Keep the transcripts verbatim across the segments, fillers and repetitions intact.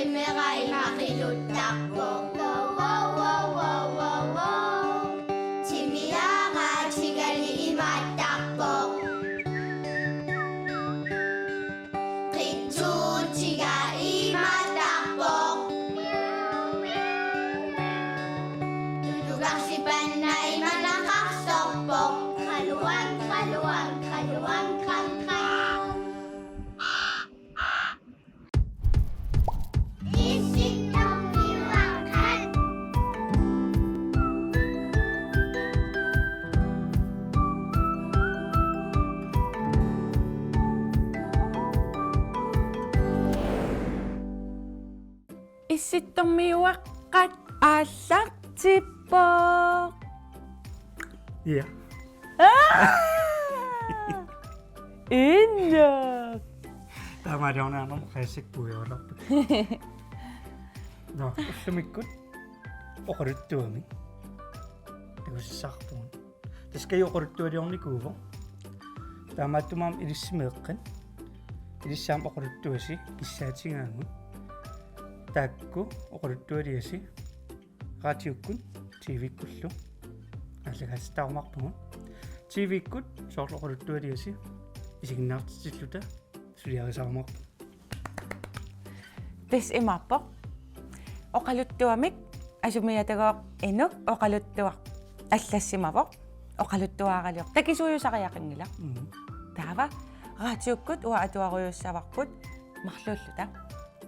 Timera ima qiluttarpoq. Wow, wow, wow, wow, wow, wow. Timiara tigali imaattarpoq. Qitsuutiga imaattarpoq. Tulugarsipanna imanaqarsorpoq. Qaluang, qaluang, qaluang, qang, qang. Issittormiuaqqat. Issittormiuaqqat aallartippoq. Ja. Aa! Inna. Taamaaliorniarnermut qassikkuujoorarput. Nå, ullumikkut oqaluttuamik takusassaqarpugut. Tassa Kaju oqaluttualiornikuuvoq. Taamaattumik ilissi meeqqat. Ilissi aamma oqaluttuasi kissaatigaagut. Taakku oqaluttualiasi radiokkut, TV-kkullu aallakaatitaarumaarpugut. TV-kkut soorlu oqaluttualiasi isiginnaartitsilluta suliarisaarumaarpugut. Tassa imaappoq. Oqaluttuamik asumiatagooq Inuk oqaluttuaq allassimavoq. Oqaluttuaraliortoq takisuujusariaqanngilaq. Mhm. Taava radiokkut uanga atuarujussuuarput marluulluta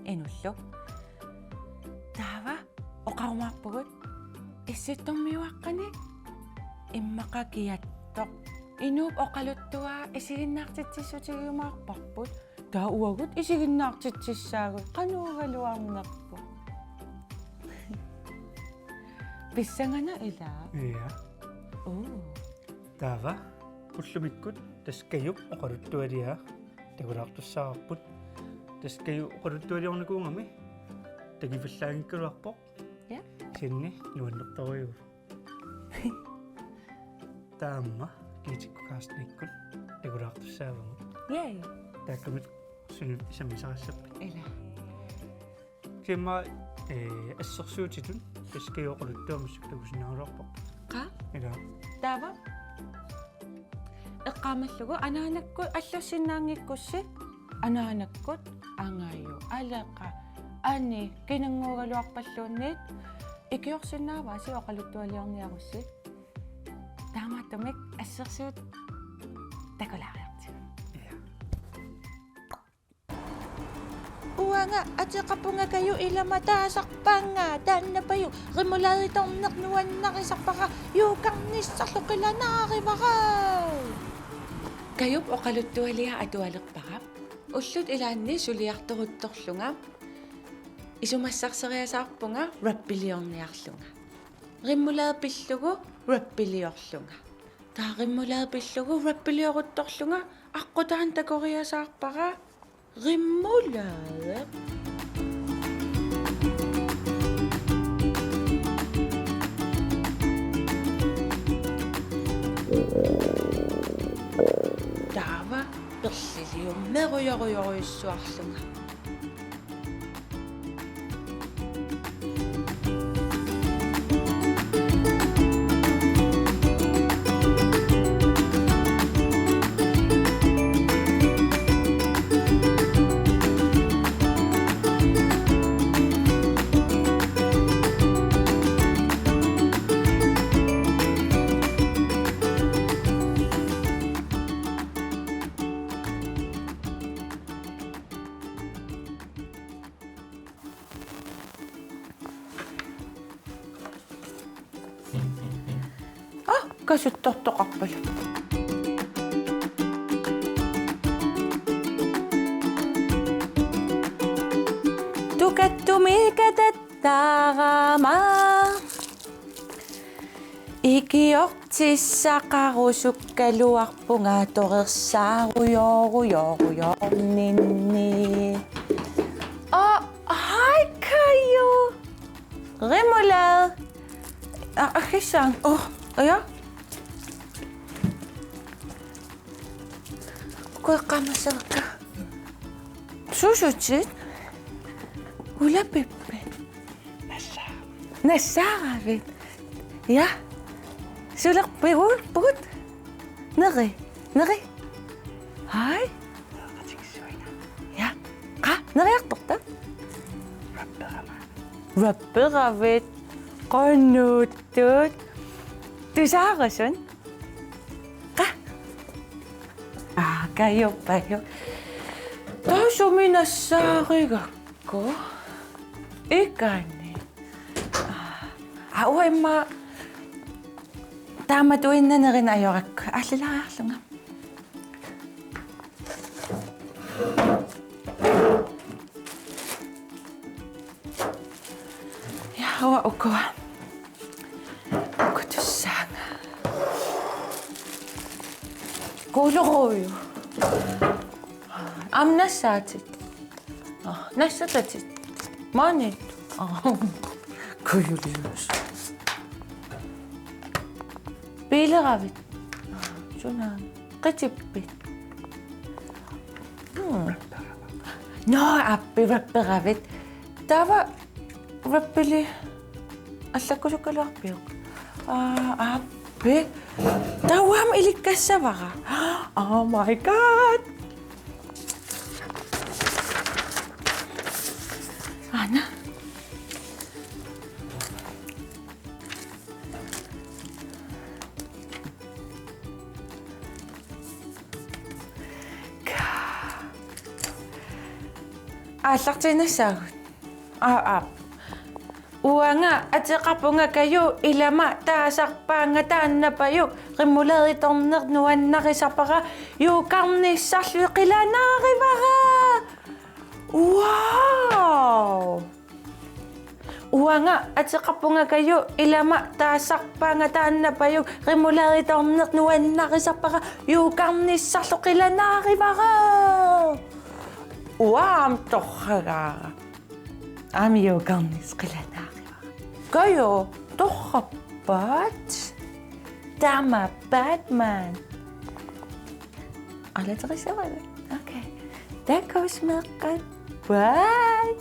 Inullu. Taava oqarumaarpugut Issittormiuaqqanik immaqa kiattoq. Inuup oqaluttuaa isiginnaartitsissutigiumaarparput. Taava uagut isiginnaartitsissaagut qanoraluarnerpoq. Pissanganaq ilaa? Ja. Uu. Taava ullumikkut tassa Kajup oqaluttualiaa takulaartussaavarput. Tassa Kaju oqaluttualiornikuugami takivallaanngikkaluarpoq. Ja. Kisianni nuannertorujuuvoq. Taama Kiitikkut Carstenikkut takulaartussaavagut. Yay. Taakkununnga suna sammisaqassappit? Ilaa. Kisianni, eh, assersuutitut tassa Kaju oqaluttuamik sukkut takusinnaagaluarparput. Qaa? Ilaa. Taava eqqaamallugu anaanakkut allassinnaanngikkussi, anaanakkut Angaju, Aleqa, Ani, kinannguugaluarpalluunniit ikiorsinnaavaasi oqaluttualiorniarussi. Taamaattumik assersuut takulaariartigu. Ja. Uanga ateqarpunga Kaju, ilama taasarpaannga, taanna Paju, remouladetorneq nuannarisarpara, juukarnissarlu qilanaarivara. Kajup oqaluttualiaa atualerpara. Ullut ilaanni suliartoruttorlunga isumassarseriasaarpunga rappiliorniarlunga. Remoulade pillugu rappiliorlunga. Taava remoulade pillugu rappilioruttorlunga aqqutaani takoriasaarpara remoulade. Taava perliliummerujorujorujussuarlunga. Aa, kasuttortoqarpaluk. Tukattumik katattaarama. Ikiortissaqarusukkaluarpunga torersaarujorujorujoorninni. Oh, hi, Kaju. Remoulade. Ah, akisang. Oh, ja. Kueqqamasakka. Susutit. Ulapippit? Nassaa. Nassaaravit? Ja. Sulerpigut? Neri. Neri. Hej. Ja. Qa, neriartorta? Rapperavit. Qanoq tut. Tusaarusut? Qa. Aa, Kaju, Kaju. Taava sumi nassaarigakku? Ikani. Aa, uanga immaqa taamatuinnaq nerineq ajorakku. Aallilaariarlunga. Ja, uanga ukua. Uku tussaannga. Kuuluruju. Aamma nassaatit. Aa, nassatatit. Maaniittut. Aa. Kujulius. Biileravit? Aa, sunaana. Qitippit? Hmm. Nå, aappi, rapperavit. Taava rappili allakkusukkaluarpiuk? Aa, aappi. Taava aamma ilikkassavara. Oh my God. Aana. Aallartiinnassaagut. Aa, aa. Uanga ateqarpunga Kaju ilama taasarpaannga taanna pajuk, remouladitorneq nuannarisarpara, juukarnissarlu qilanaarivara. Wow! Uanga ateqarpunga Kaju ilama taasarpaannga taanna pajuk, remouladitorneq nuannarisarpara, juukarnissarlu qilanaarivara. Uanga aamma torragaara. Aamma juukarnissaq qilanaarivara. Kaju, torrappat? Taama Batman. Aallartissavara. Okay. Takuss meeqqat. Bye.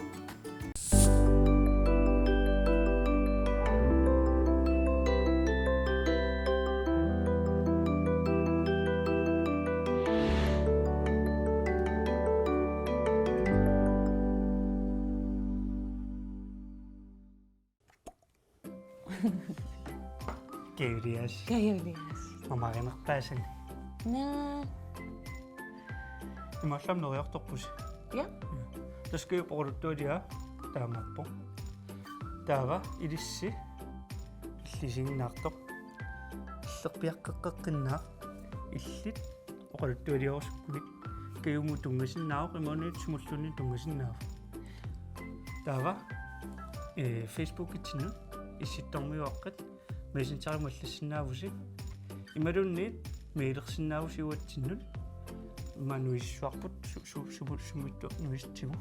Kajulias. Kajulias. Mamarinerpaasani. Naa. Imaallaat neriartorpusi. Ja. Tassa Kaju oqaluttualiaa taamaappoq. Taava ilissi illisiinnaartoq. Illerpiaqqeqqeqqinnaaq. Illit oqaluttualiorusukkuit Kajumut tunngasinnaavoq, imaluunniit sumulluunniit tunngasinnaavoq. Taava, ee, Facebookitsinnut Issittormiuaqqat Messengerimut allassinnaavusi. Imaluunniit mailersinnaavusi uatsinnut. Immaqa nuissuarput su-, su-, su-, sumiittoq nuissigu.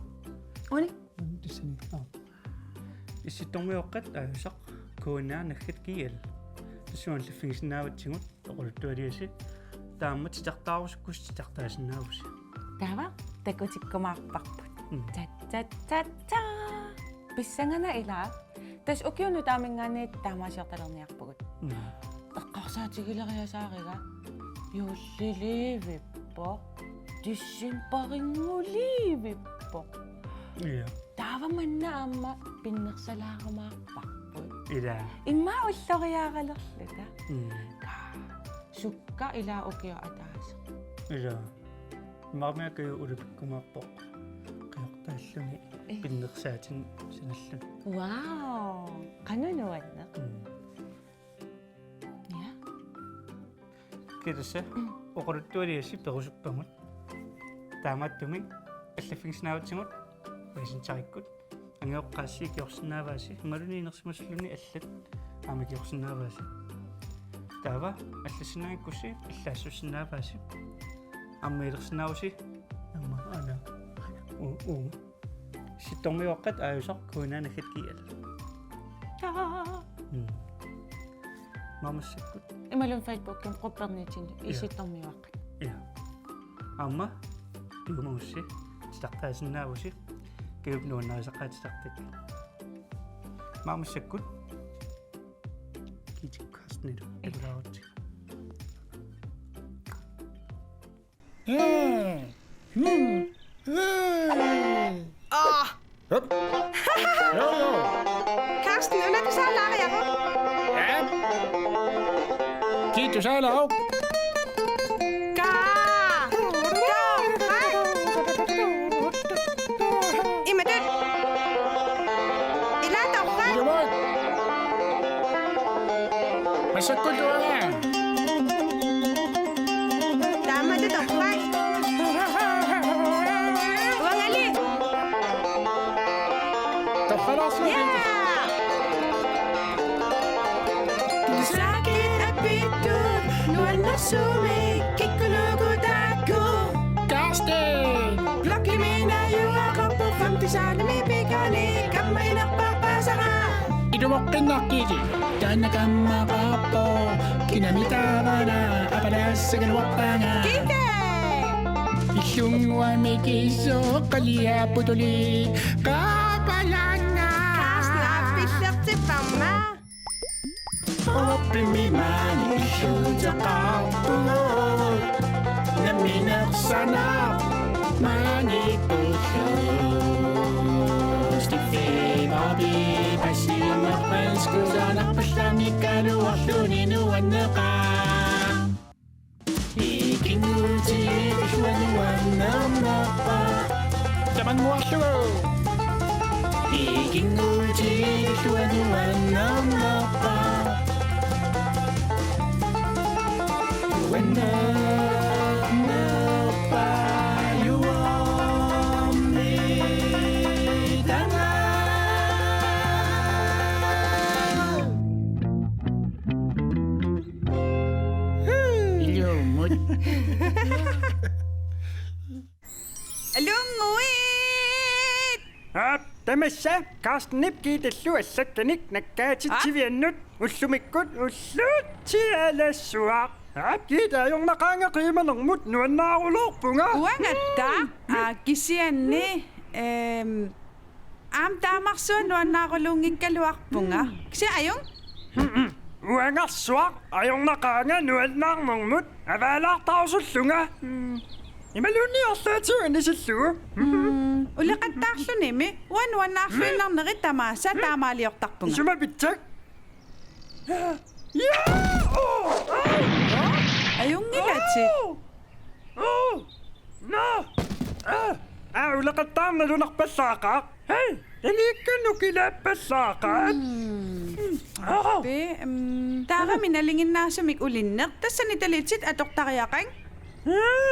Uani? Mm, tassani. Aa. Issittormiuaqqat aajusaq K N R naggat G L. Tassunga allaffigisinnaavatsigut oqaluttualiasi. Taama titartaarusukkussi titartaasinnaavusi. Taava takutikkumaarparput. Mm. Ta, ta, ta, ta. Pissanganaq ilaa. Tassa ukiuni taamanngaanniit taamaasiortalerniarpugut. Mm. Eqqarsaatigileriasaariga juulliliivippoq. Decembarinnguliivippoq. Ja. Taava manna aamma pinnersalaarumaarparput. Ilaa. Immaqa ulloriaaralerluta. Mm. Kaa, sukka ilaa ukioq ataaseq. Ilaa. Immaqa Kaju ulapikkumaarpoq. Qiortaalluni. Ee. Pinnersaatinut sanalluni. Wow. Qanoq nuanneq. Mm. Ja. Kiisalu oqaluttualiasi perusuppagut. Taamaattumik allaffigisinnaavatsigut Messengerikkut. Angajoqqaassi ikiorsinnaavaasi, imaluunniit inersimasulluunniit allat aamma ikiorsinnaavaasi. Taava allassinnaanngikkussi allaassussinnaavaasi. Aamma mailersinnaavusi. Aamma aana. U, u. Issittormiuaqqat aajusaq K N R naggat G L. Taa. Mm. Mamassakkut. Imaluunniit Facebookimi qupperniitsinnut. Ja. Issittormiuaqqat. Ja. Aamma piumagussi titartaasinnaavusi. Kiup nuannarisaqaatitaqtik. Maammassakkut. Kiitikkaarnilu. Ilaarutsigu. Aa. Hup. Jo, jo. Carsten, una tusaalaariaruk? Ja. Kiitusaalaaru. Kaa. Torrak. Imatut. Ila torrak. Ilumoorpoq. Massakkut uanga. Taamatut torrak. Uangali. Torralaarsuaq. Ja. Sakit apittut nuannersumik kikkuluuku taakku. Carsten. Blokkimi najugaqarpoq femte salimi pikani kammaginerpaasara. Ilumoqqinnaqqili. Taanna kammaqarpoq. Kinami taavana apalassagaluarpaanga. Kike. Illunnguamik isoqqaliapputuli. Qaapalanga. Carsten, aappillertipparma. Oppimi maani illuuteqarpugut. Nammineq sanaq maani pulluustik. Fiimabi passiumerpasku sanarpallanngikkaluarluni nuanneqaaq. Ikinnguutigilluanuannarnerpa. Tamannguarlugu. Ikinnguutigilluanuannarnerpa. Uannernerpa juormitanga. Ilumut. Alunnguit! Aap, tamassa, Carstenip Kiitallu allakkanik nakkaatitsiviannut ullumikkut ulluutsialassuaq. Aap, Kiita, ajornaqaanga qiimanermut nuannaarulorpunga. Uangattaaq, aa, kisianni, ehm, aamma taamarsuaq nuannaaruluunngikkaluarpunga. Kisianni ajunngilaq. Uangarsuaq ajornaqaanga nuannaarnermut avaalaartarusullunga. Imaluunniit arlaatigut anisillugu. Mm, uleqattaarlunimi uanga nuannaarfiinnarnerit tamaasa taamaaliortarpunga. Isumapitsak? Ja! Oh! Ajunngilaq. Oh! Oh! Nå! Ah! Ah, uleqattaarneq nalunarpallaaqaaq. Hej! Taliikkannik kilaappallaaqaat. Mm. Ah! Pe, mm, taarami nalinginnaasumik ulinneq. Tassani taliitsit atortariaqaat.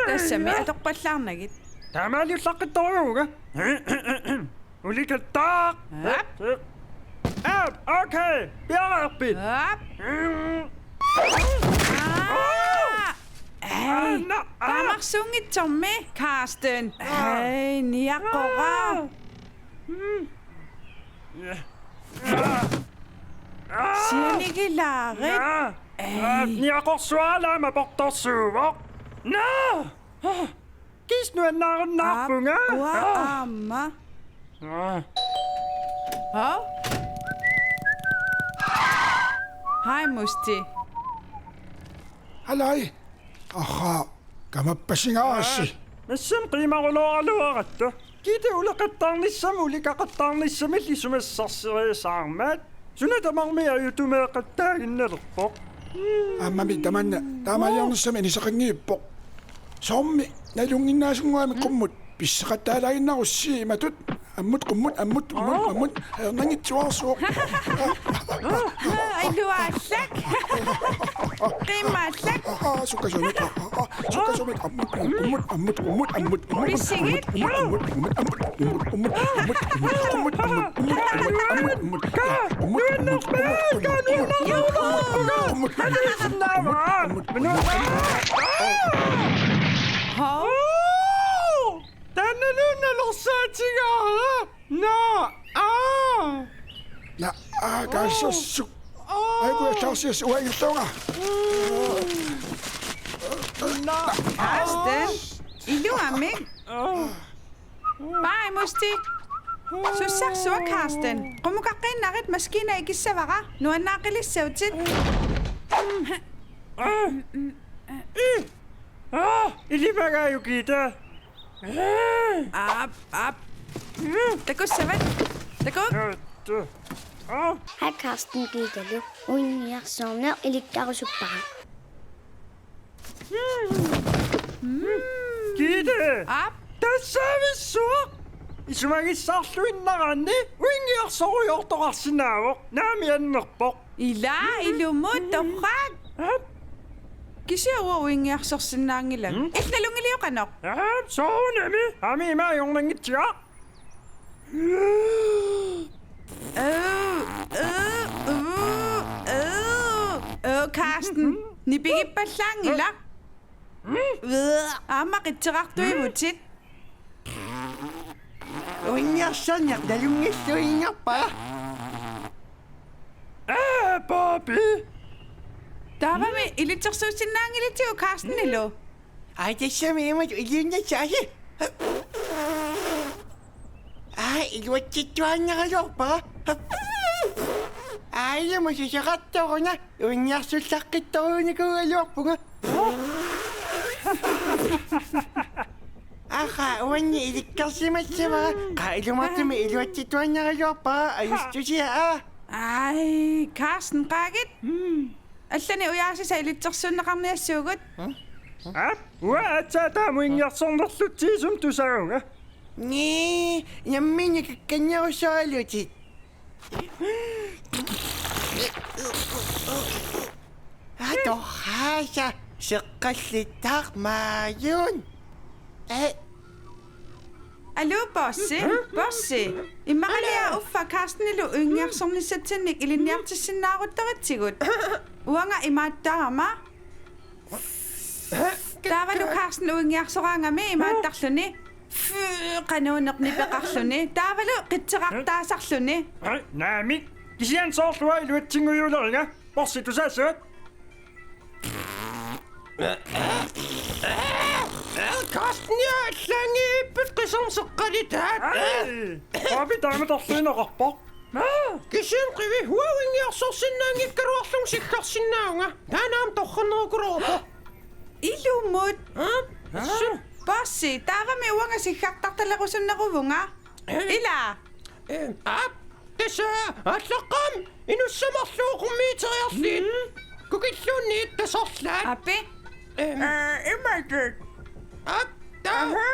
Tassami atorpallaarnagit. Taamaaliullaqqittorujuuvunga. Uleqattaaq. Aap. Aap, okay. Piareerpit? Aap. Mm. Aa. Ei, aana, aa. Taamarsuunngitsormi, Carsten. Aa. Ei, niaqora. Aa. Mm. Ja. Aa. Aa. Sianigilaarit. Aa. Ei. Aa, niaqorsuaralaama portorsuuvoq. Naa! Aa. Kiisa nuannaarunnaarpunga. Aap, uanga aamma. Aa. Hov? Hej, Musti. Hallo. Aha, kamappasingaarassi. Aa, massakkut qiimarulooraluaratta. Kiita uleqattaarnissami ulikaqattaarnissamillu isumassarseriasaarmat. Suna tamarmi ajutumeeqattaaginnalerpoq. Aammami tamanna taamaaliornissami anisaqanngippoq. Soormi nalunnginnaasunngorami qummut pisseqattaalaaginnarussi imatut. Ammut qummut, ammut, qummut, ammut. Ajornanngitsuarsuuq. Aluaallak. Qimaallak. Sukkasuumik. Sukkasuumik. Ammut, ammut, ammut, ammut, ammut, ammut. Pissigit. Ammut, ammut, ammut, ammut, ammut, ammut. Hov? Taannaluunniit nalorsaatigaara. Naa, aa. Naa, aa, kaassassuk. Aa. Aiku, allaarsias uangerluunga. Naa. Carsten, iluamik. Aa. Bye, Musti. Sussarsuaq, Carsten. Qummukaqqinnarit, maskiina ikissavara. Nuannaaqilissaatit. Aa, ilimagaajuk, Gitte. Aap, aap. Takussavat. Takuuk. Hej, Carsten, Gittelu. Uingiarsorneq ilikkarusuppara. Gitte! Aap? Tassavissuaq! Isumagissarluinnaraanni uingiarsorujoortoqarsinnaavoq, naamik annerpoq. Ila, ilumut, torrak. Aap? Kisianni uanga uingiarsorsinnaanngilanga. Mm? Illit nalunngiliuk qanoq? Aap, soorunami. Aamma ima ajornanngitsigaq. Øh, øh, øh, øh, øh, Carsten. Nipigippallaanngilaq. Øh, aamma qitseqartuivutit. Uingiarsorneq nalunngilluinnarpara. Aa, Bobby. Taavami ilitsersuussinnaanngilisiuk Carstenilu? Ai, tassami imatut iliunnassaasi. Ai, iluatsittuaannaraluarpara. Ai, ilumut susoqartoruna, uingiarsullaqqittorujuunikuugaluarpunga. Aqagu uannit ilikkarsimassavara, qaa ilumoortumik iluatsittuaannaraluarpara, ajustusia aa. Ai, Carsten, qaagit. Allanik ujaasisat ilitsersuunneqarniassuugut. Aap, uanga aatsaat taama uingiarsornerlutsigisumik tusaavunga. Nii, nammineq kakkannerussaralutit. Atorhaasa seqqallittaq maajun. Eh. Aluu, Bossi? Hæ? Bossi, immaqalia uffa Carstenilu uingiarsornissatsinnik ilinniartissinnaaruttoritsigut. Uanga imaattarama. Taavalu Carsten uingiarsoraangami imaattarluni. Fy, qanuuneq nipeqarluni. Taavalu qitseqartaasarluni. Ai, naamik. Kisianni soorlu uanga iluatsinngujuleringa. Bossi, tusaassaagut? Carstenia, allaanngippat qiserneq seqqalitaat. Ai, Bobby taama torluinnaqarpoq. Kisianni qiviarsuaq uingiarsorsinnaanngikkaluarlugu siggarsinnaavunga. Taanna aamma torrannerukuluuvoq. Ilumut. Aa? Bossi, taavami uanga siggartartalerusunneruvunga. Ila. Aap, tassa aallaqqaammut inussamarlugu qummiiteriarliit. Mm. Kukilluunniit tasorlaat. Api? Em. Aa, imatut. Aap, taa. Aha.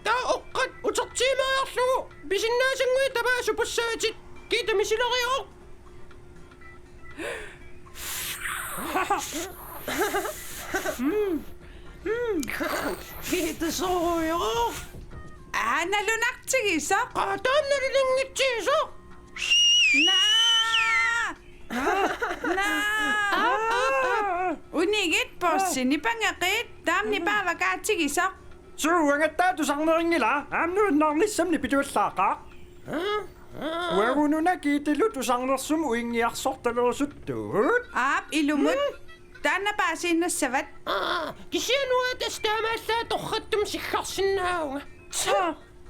Taa oqqat utertiimeriarlugu pisinnaasannguit tamaasa supassaatit. Gitte misileriaruk. Mm. Mm. Gitte sorujoq. Aa, nalunartigisoq. Aa, taanna nalunngitsigisoq. Naa! Naa! Unigit, Bossi, nipangeqit, taama nipaavakka aatigisoq. Suu, uangattaaq tusarnerinngilaa, aamma nuannaarnissamut nipituallaaqaaq. Uagut una Gittelu tusarnersumut uingiarsortalerusuttut. Aap, ilumut. Mm. Taanna paasiinnassavat. Aa, kisianni uanga tassa taamaallaat torrattumik siggarsinnaavunga.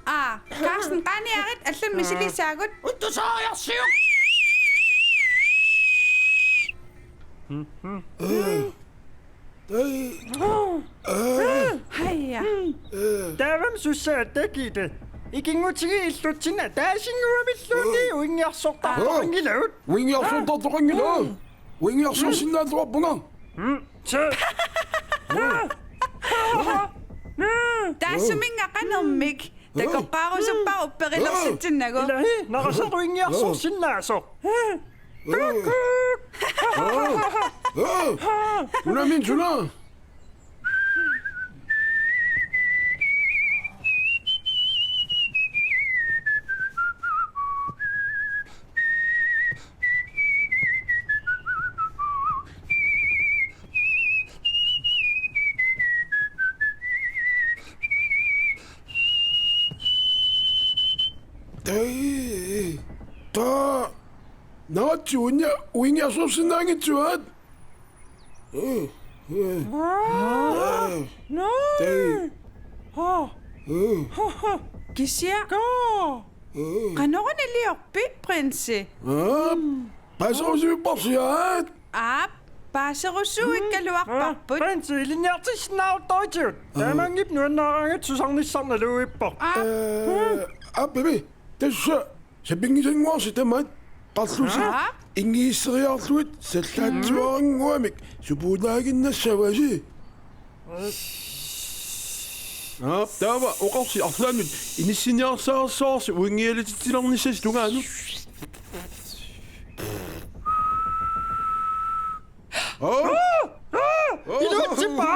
Aa, Carsten, qaaniarit, allanut misilisaagut. Uttusaariarsiuk. Haja. Taavami sussaatit, Gitte. Ikinngutigiit illutsinni ataasinnguamilluunniit uingiarsortartoqanngilagut. Uingiarsortartoqanngilagut. Uingiarsorsinnaattoqarpunga. Mm, se. Taassuminnga qanermik. Takoqqaarusuppara upperilersitsinnagu. Ilaa, naqassaq uingiarsorsinnaasoq. Una min suna. Tei, ta, naatsi uingi-, uingiarsorsinnaanngitsuat. Tei. Kisianni. Qanoruna iliorpit, prinsi? Aap, paaserusuipparsi aat. Aap, paaserusuikkaluarparput. Prinsi, ilinniartissinnaaruttorisigut. Taamaanngippat nuannaaraangatta susarnissaq naluippoq. Aap. Ee, aap, Bibi, tassa sapinngisannguarsi tamaat. Qarlusi. Aap. Ingiisseriarlugit sallaatsiarannguamik supulaaginnassavasi. Aap, taava oqarsi arlaannut inissiniarsaarsuarsi uingialatitsilernissaasi tungaanut. Aap. Iluatsippa!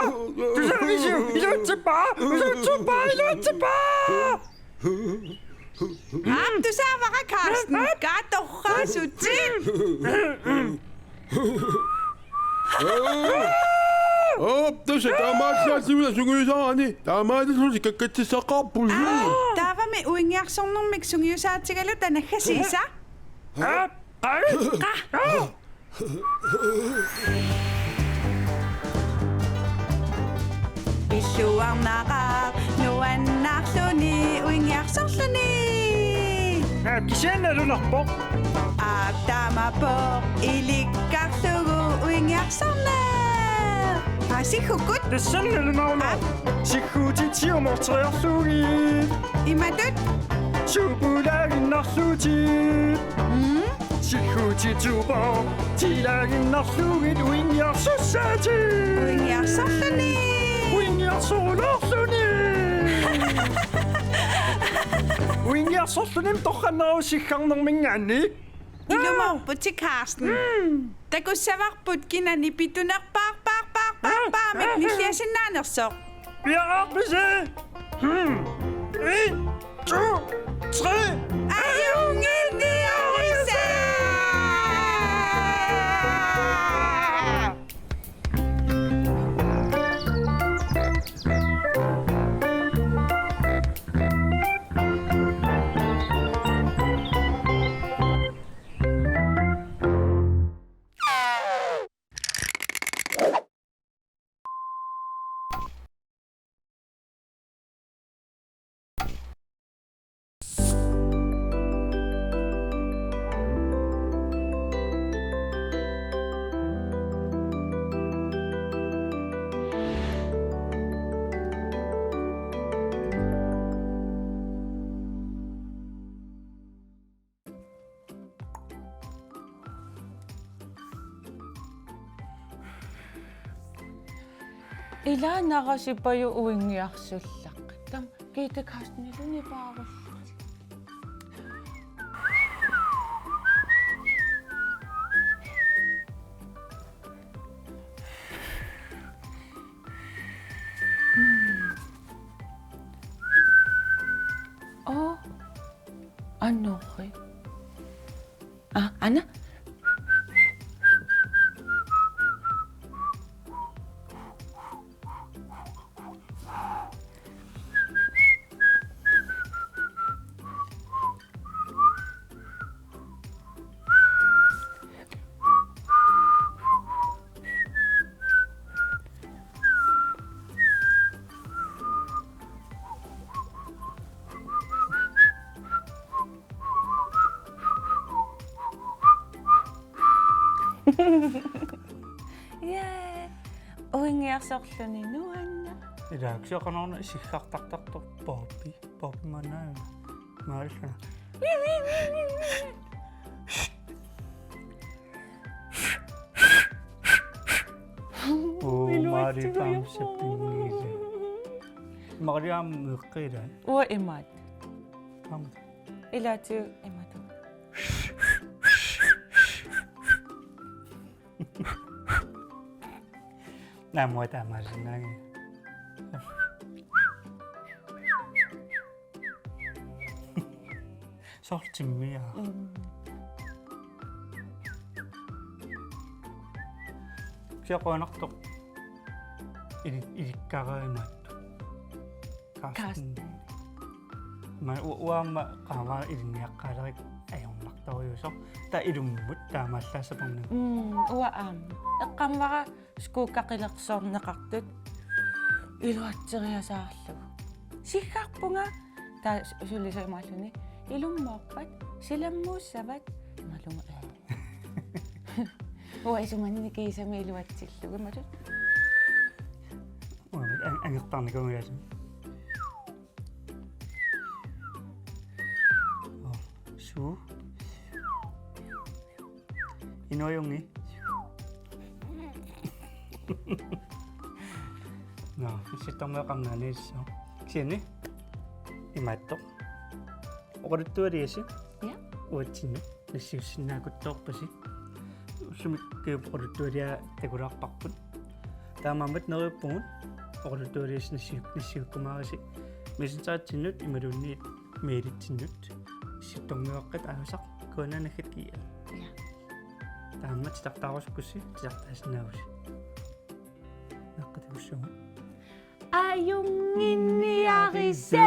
Tusarisiuk, iluatsippa! Tusarisiuk, iluatsippa! Aap, tusaavara Carsten, katorraasutit. Aap, tassa taamaallaat sungiusarani, taamaalillusi kakkatsissaqarpusi. Aap, taavami uingiarsornermik sungiusaatigaluta naggasiisa. Aap, aap. Qa. Pilluarnaqaaq nuannaarluni uingiarsorluni. Aap, kisianni nalunarpoq. Aap, taamaappoq ilikkarlugu uingiarsorneq. Aa, siggukkut. Tassani nalunaruna. Aap. Sigguutit siumorteriarlugit. Imatut. Supulaaginnarlutit. Mm. Sigguutit suuppoq, tilaaginnarlugit uingiarsussaatit. Uingiarsorluni. Uingiarsorluni. Uingiarsorluni torrannerusiggarnerminngaanniit. Ilumoorputit, Carsten. Mm. Takussavarput kina nipitunerpaarpaarpaarpaarpaarmik nilliasinnaanersoq. Piaarpisi? Hmm. En, to, tre. Ajunngilliarisa! Ila narasipajuup uingiarsullaqqittam. Gitte Carstenillu nipaarullugu. Aa, anori. Aa, ana. Yay! Uingiarsorluni nuanneq. Ilaa, kisianni qanoruna siggartartartoq Poppy. Poppy maannaana. Maalilluna. Uu, iluatsigu Maali Bamse pinngilaa. Mariam meeqqat ilaa. Uanga imaattoq. Aamma. Ilaatigut imaattoq. Naamik taamaasinnaanngilaq. Soorlu timmiaa. Mm. Kisianni qujanartoq ili-, ilikkaraat imaattoq. Carsten. Carsten. Ma u-, uanga aamma qaavara ilinniaqqaalerakku ajornartorujuusoq. Taava ilummut taamaallaat sapernagu. Mm, uanga aamma. Eqqaamavara skuukkaqilersorneqartut iluatseriasaarlugu. Siggarpunga taava su-, sulisarimaalluni. Ilummoorpat, silammuussavat, imaluunniit. Uanga isumanni kiisami iluatsillugu, imatut. Uanga an-, angertarnikuugaassi. Oh, suu. Inuujungi. Nå, sittormiuaqqat naaniissaaq. Kisianni imaattoq. Oqaluttualiasi. Ja. Uatsinnut nassiussinnaaruttorpasi. Ullumikkut oqaluttualiaq takulaarparput. Taamaammat neriuppugut oqaluttualiasi nassi-, nassiukkumaarisi. Messengeritsinnut imaluunniit mailitsinnut. Sittormiuaqqat aasaq K N R naggat G L. Ja. Taama titartaarusukkussi titartaasinnaavusi. Naqqatiussuugut. Ajunnginniaritsi.